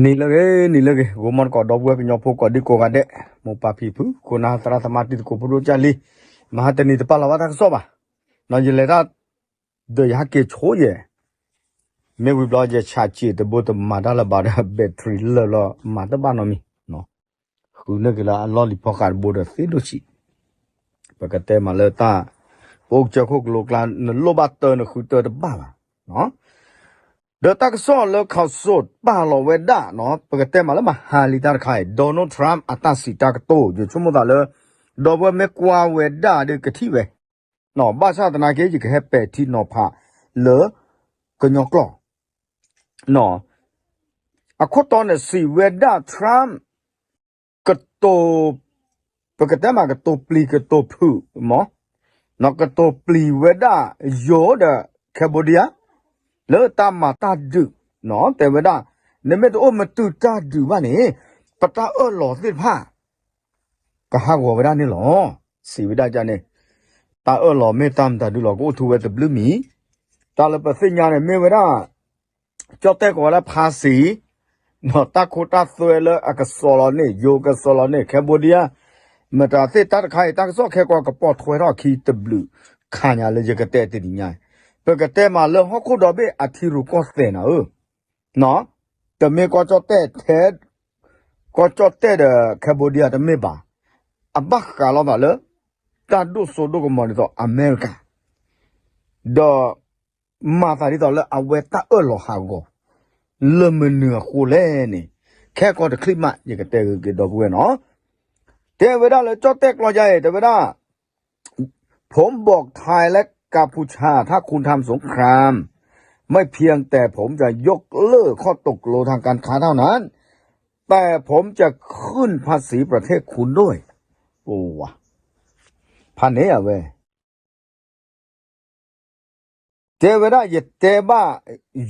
နံၤလၢအဂ့ၤ နံၤလၢအဂ့ၤ ဂီၤမီၢ်တကိး ဒီပုၢ်ဝဲၢ်ကညီဖိကိးဒံကိးဂၤဒဲး, မိၢ်ပၢ်ဖံဖု ခိၣ်နၢ်သရၣ်သမါ တံၤသကိးဖိဒိၣ်ကၢ်လံ, မဟါတနံၤတပာ်လီၤဘၣ်တၢ်ကစီၣ်ဘၣ်, ယလဲၤတၢ်ဒီးယဟဲက့ၤဆိယဲၢ်, မ့ၢ်ဝံၤဘျီယဆးက့ၤတဘိတမၤတၢ်လၢၤဘၣ်ဒီး battery လၢာ်လီၤ မၤတဘၣ်နီတမံၤ, ဃုန့ၢ်က့ၤလၢအလီၢ်လံၤဖီဃးတဘိဒီးသ့ဒိၣ်ဆံး, ပကတဲမးလၢတၢ် ပအိၣ်ကစၢၢ်ခိၣ်ကလိကျါ နလိၣ်ဘၣ်တၢ်နဃုတၢ်တဘၣ်ဘၣ် ဒီးတၢ်ကစီၣ်လၢ Khaosod ပာ်လီၤဝဲဒၣ်နီၤ ပကတဲမးလၢမဟါလံတၢ်တခါအံၤ Donald Trump အတၢ်စံးတၢ်ကတိၤ ယဆိကမိၣ်သးလၢ ဒီပုၢ်ဝဲၢ်မ့ၢ်ကွၢ်ဝဲဒၣ်ဒီးကထံၣ်ဝဲ, ဘၣ်ဆၣ်သနာ်က့ ယကဟဲပဲာ်ထံနီၤဖးလၢ ကညီကျိာ် အခိၣ်တီန့ၣ်စံးဝဲဒၣ် Trump ကတိၤ ပကတဲမးကတိၤပျံၤကတိၤဖုးမး, ကတိၤပျံၤဝဲဒၣ်ယိၤဒီး Cambodia လၢတၢ်မၤတၢ်ဒုး, တဲဝဲဒၣ် နမ့ၢ်တအိၣ်မတုာ်တၢ်ဒုးဘၣ်န့ၣ် ပတၢ်အၢၣ်လီၤသ့ၣ်တဖၣ် ကဟးဂီၤဝဲဒၣ်န့ၣ်လီၤ. စံးဝဲဒၣ်ဒ်န့ၣ်, တၢ်အၢၣ်လီၤမ့ၢ်တၢ်မတၤဒုလီၤ ကအိၣ်ထူဝဲတဘျုးမံၤ, တၢ်လၢပသ့ၣ်ညါန့ၣ် မ့ၢ်ဝဲဒၣ် ကၠီၣ်တဲၣ်ကိးဝဲဒၣ်ဖါစံ, တၢ်ခိတၢ်သွဲလၢအကစီၣ်လီၤန့ၣ် ယိၤကစီၣ်လီၤန့ၣ် Cambodia မတၤသ့ၣ်တၢ်တခါအံၤ တၢ်ကစီၣ်ခဲကိးကပိာ်ထွဲထီၣ်ခံတဘျုးခါညါလၢယကတဲတနံၤညါ, ပကတဲမးလၢဟီၣ်ခိၣ်ဒီဘ့ၣ်အထံရူၢ်ကီၢ်သဲးနၤဧၢ တမ့ၢ်ကီၢ်ကၠီၣ်တဲၣ်ထဲ, ကီၢ်ကၠီၣ်တဲၣ်ဒီး Cambodia တမ့ၢ်ဘၣ်, အဘၣ်ဃးလိာ်သးလၢ တၢ်ဒိၣ်စိဒိၣ်ကမီၤဒ်သိးအမဲရကၤ, ဒီး မၤသးဒ်သိးလၢအဝဲတၢ်အၢၣ်လီၤဟးဂီၤ, လၢမနုၤအဃိလဲၣ်န့ၣ်, ခဲကိးတချံးမး ယကတဲဂ့ၤက့ၤဒီပုၢ်ဝဲၢ်နီၤ, တဲဝဲဒၣ်လၢကၠီၣ်တဲၣ်ကျီယါအံၤ တဲဝဲဒၣ် ผมบอกไทยและกัมพูชา ถ้าคุณทำสงคราม ไม่เพียงแต่ผมจะยกเลิกข้อตกลงทางการค้าเท่านั้น แต่ผมจะขึ้นภาษีประเทศคุณด้วย အိၣ်ဝါ, ဖးန့ၣ်အဝဲ တဲဝဲဒၣ် ယတဲဘၣ်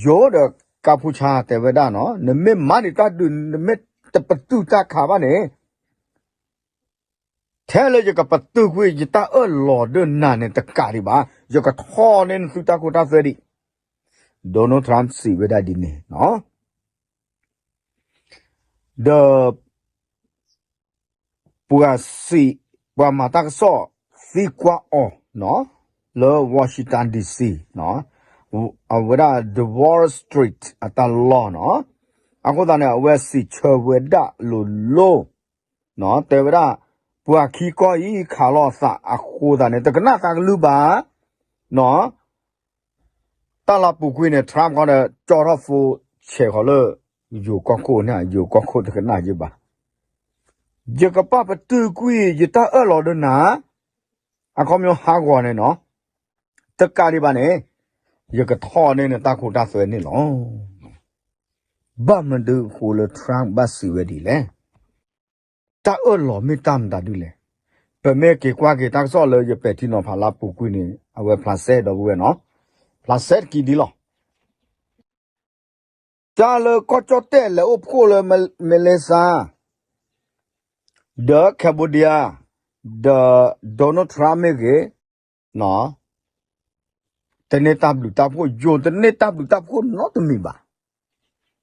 ယိၤဒီးကၢ်ဖူဆါ တဲဝဲဒၣ်နီၤ နမ့ၢ်မၤန့ၢ်တၢ်ဒုး နမ့ၢ်တပတုာ်တၢ်ခးဘၣ်န့ၣ် ထဲလၢယကပတုာ်ကွံာ် ယတၢ်အၢၣ်လီၤဒီးနၤန့ၣ် တကးဒံးဘၣ် ယကထီၣ်န့ၢ်နသုတၢ်ခိတၢ်သွဲဒံး Donald Trump စံးဝဲဒၣ်ဒ်န့ၣ်နီၤ ဒီး ပှၤစံး ပှၤမၤတၢ်ကစီၣ်သံကွၢ်အီၤနီၤ လၢ Washington D C နီၤ အဝဲဒၣ် The Wall Street အတၢ်လီၢ်နီၤ အဃိသတးန့ၣ် အဝဲစံးဆၢဝဲဒၣ်လိၤလိၤ တဲဝဲဒၣ် ပှၤခံကီၢ်အံၤခးလိာ်အသးအဃိသတးန့ၣ် တကနၣ်သးကလုၢ်ဘၣ် နီၤ တၢ်လၢပူၤကွံာ်န့ၣ် Trump ခီဒီး ကၠီထီၣ်ဖိဆဲးဃီၤလၢ ယိၤကီၢ်ခိၣ်န့ၣ် ယိၤကီၢ်ခိၣ်တကနၣ်ယဘၣ် ယကပာ်ပတုာ်ကွံာ် ယတၢ်အၢၣ်လီၤဒီးနၤ အခီပညီဟးဂီၤန့ၣ်နီၤ တကးဒံးဘၣ်န့ၣ် ယကထီၣ်န့ၢ်နတၢ်ခိတၢ်သွဲန့ၣ်လီၤ. ဘၣ်မနုၤအဃိလၢ Trump ဘၣ်စံးဝဲဒ်လဲၣ် တၢ်အၢၣ်လီၤမ့ၢ်တၢ်မတၤဒ်လဲၣ်. ပမ့ၢ်က့ၤကွၢ်က့ၤတၢ်ကစီၣ်လၢယပဲာ်ထံနီၤဖးလၢအပူၤကွံာ်န့ၣ် အဝဲဖျါဆဲးဒီပုၢ်ဝဲၢ်နီၤ, ဖျါဆဲးတက့ၢ်ဒ်လီၤ. တၢ်လၢကီၢ်ကၠီၣ်တဲၣ်လဲၤအိၣ်ဖှိၣ်လၢ Malaysia ဒီး Cambodia ဒီး Donald Trump မ့ၢ်ဂ့ၤ တန့ၢ်တၢ်ဘျုးတၢ်ဖှိၣ် ယိၤတန့ၢ်တၢ်ဘျုးတၢ်ဖှိၣ်နီတမံၤဘၣ်.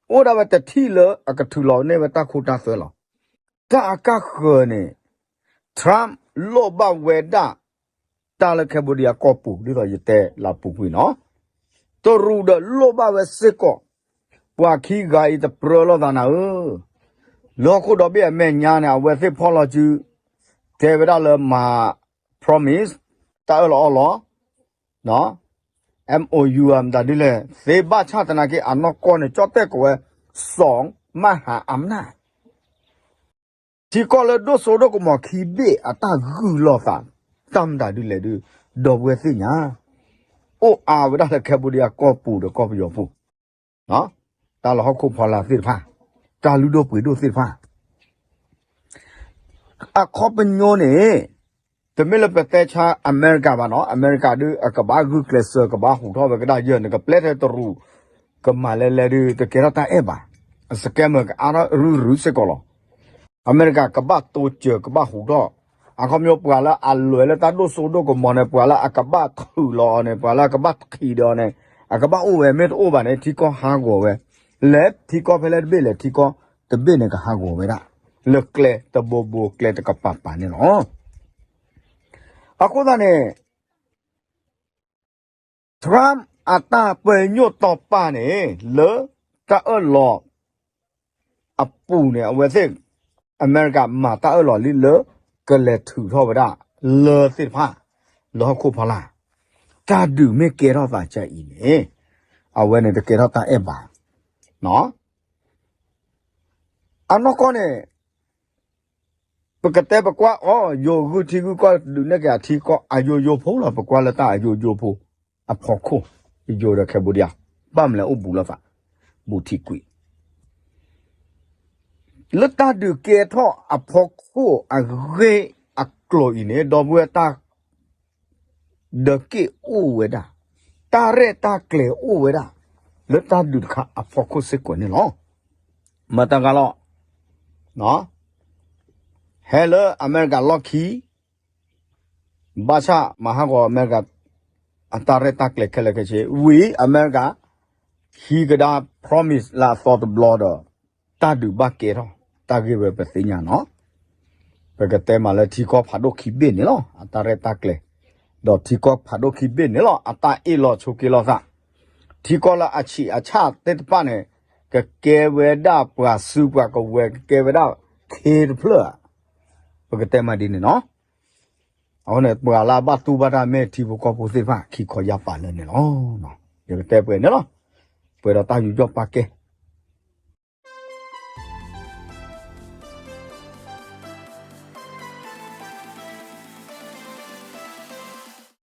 အိၣ်ဒၣ်ဝဲတထံၣ်လၢအကထုးလီၤန့ၢ်ဝဲတၢ်ခိတၢ်သွဲလီၤ. တၢ်အကါဃၢၤန့ၣ် Trump လိၣ်ဘၣ်ဝဲဒၣ် တၢ်လၢ Cambodia ကီၢ်ပူၤ ဒ်သိးယတဲလၢပူၤကွံာ်နီၤ, တရူးဒီးလိၣ်ဘၣ်ဝဲစ့ၢ်ကီး, ပှၤခံဂၤအံၤတပြၢလိာ်သးနၤဧၢ, လၢဟီၣ်ခိၣ်ဒီဘ့ၣ်အမဲာ်ညါန့ၣ် အဝဲသ့ၣ်ဖီၣ်လီၤစု တဲဝဲဒၣ်လၢမၤ promise တၢ်အၢၣ်လီၤအီလီၤ MOU မတၤဒ်လဲၣ် သ့ဘၣ်ဆၣ်သနာ်က့ အနီၢ်ကီၢ်န့ၣ် ကၠီၣ်တဲၣ်ကိးဝဲ စီၤမၢ်ဟးအမနၢ် ထံကီၢ်လၢဒိၣ်စိဒိၣ်ကမီၤခံဘ့ၣ်အတၢ်ဂုာ်လိာ်သး တၢ်မတၤဒ်လဲၣ်ဒုး ဒီပုၢ်ဝဲၢ်သ့ၣ်ညါ, အိၣ်အါဝဲဒၣ်လၢ Cambodia ကီၢ်ပူၤဒီးကီၢ်ပယီၤပူၤ, တၢ်လၢဟီၣ်ခိၣ်ဖီလာ်သ့ၣ်တဖၣ်, တၢ်လုၢ်ဒိၣ်ပှ့ၤဒိၣ်သ့ၣ်တဖၣ် အခီပညီန့ၣ် တမ့ၢ်လၢပတဲဆါအမဲရကၤဘၣ်နီၤ, အမဲရကၤဒုး အကဘၣ်ဂုာ်ကျဲးစၢး ကဘၣ်ဟူးထီၣ်ဝဲကဒါယၢၢ်န့ၣ် ကပျဲထဲတရူး ကမၤလဲၤလဲၤဒုး တကဲထီၣ်တၢ်အဲၣ်ဘၣ်, အစကဲမၢကအါထီၣ်ရုရုစ့ၢ်ကီးလီၤ. အမဲရကၤကဘၣ်တိစၢၤ ကဘၣ်ဟူးထီၣ်, အခီပညီပှၤလၢအလွဲၤလၢတၢ်ဒိၣ်စိဒိၣ်ကမီၤန့ၣ် ပှၤလၢအကဘၣ်ထုးလီၤအီၤန့ၣ် ပှၤလၢအကဘၣ်ထံးဒီးအီၤန့ၣ် အကဘၣ်အိၣ်ဝဲ မ့ၢ်တအိၣ်ဘၣ်န့ၣ် ထံကီၢ်ဟးဂီၤဝဲ, လဲၤထံကီၢ်ဖဲလဲၣ်တဘ့ၣ် လဲၤထံကီၢ်တဘ့ၣ်န့ၣ် ကဟးဂီၤဝဲဒၣ် လၢကျဲတဘိဘိ ကျဲတကပၤပၤန့ၣ်လီၤ. အဃိသတးန့ၣ် Trump အတၢ်ပညိၣ်တီပာ်န့ၣ် လၢတၢ်အၢၣ်လီၤအပူၤန့ၣ် အဝဲသ့ၣ် အမဲရကၤမၤတၢ်အၢၣ်လီၤလံလၢ ကလဲၤထုးထီၣ်ဝဲဒၣ် လၢသ့ၣ်တဖၣ် လၢဟီၣ်ခိၣ်ဖီလာ် တၢ်ဒုးမ့ၢ်ကဲထီၣ်သးကအံၤန့ၣ် အဝဲန့ၣ်တကဲထီၣ်တၢ်အဲၣ်ဘၣ် အနီၢ်ကီၢ်န့ၣ် ပကတဲပကွၢ်အီၤ ယိၤဂုၢ်ထံဂုၢ်ကီၢ်ဒုးနဲၣ်က့ၤအထံကီၢ်အယိယိဖိလီၤ. ပကွၢ်လၢတၢ်အယိယိဖိ အဖီခိၣ် ယိၤဒီး Cambodia ဘၣ်မနုၤလဲၣ်အိၣ်ဘူးလိာ်သး ဘူးထံကွံာ် လၢတၢ်ဒုးကဲထီၣ်အဖီခိၣ်အဂ့ၢ်အကျိၤအံၤန့ၣ် ဒီပုၢ်ဝဲၢ်တၢ် ဒီးက့ၣ်အိၣ်ဝဲဒၣ်, တၢ်ရဲၣ်တၢ်ကျဲၤအိၣ်ဝဲဒၣ်, လၢတၢ်ဒုးတခါအဖီခိၣ်စ့ၢ်ကီးန့ၣ်လီၤ. မတၤတဂၤလီၤ, ဟဲလၢအမဲရကၤလီၢ်ခံ, ဘၣ်ဆၣ်မၤဟးဂီၤအမဲရကၤ အတၢ်ရဲၣ်တၢ်ကျဲၤခဲလၢာ်ခဲဆ့, ဝံၤအမဲရကၤ ဟံးကဒါ promise လၢအသီတဘျီဒီး တၢ်ဒုးဘၣ်ကဲထီၣ်, တၢ်ဂ့ၢ်ဝဲပသ့ၣ်ညါနီၤ. ပကတဲမးလၢထံကီၢ်ဖးဒိၣ်ခံဘ့ၣ်န့ၣ်လီၤ, အတၢ်ရဲၣ်တၢ်ကျဲၤ, ဒီးထံကီၢ်ဖးဒိၣ်ခံဘ့ၣ်န့ၣ်လီၤ, အတၢ်အ့ၣ်လိာ်ဆိးက့လိာ်သး, ထံကီၢ်လၢအဆံးအဆၣ်သ့ၣ်တဖၣ်န့ၣ် ကကဲဝဲဒၣ်ပှၤစုပှၤကဝဲၤ, ကကဲဝဲဒၣ်ခ့တဖျၢၣ်ဧါ, ပကတဲမးဒ်န့ၣ်နီၤ. အဃိန့ၣ် ပှၤလၢအဘၣ်တူၢ်ဘၣ်တၢ်မ့ၢ်ထံဖိကီၢ်ဖိသ့ၣ်တဖၣ် ခံခီယၢ်ပာ်လၢန့ၣ်လီၤ. ယကတဲပှဲၤန့ၣ်လီၤ. ပှဲၤဒီးတၢ်ယူးယီၣ်ပာ်ကဲ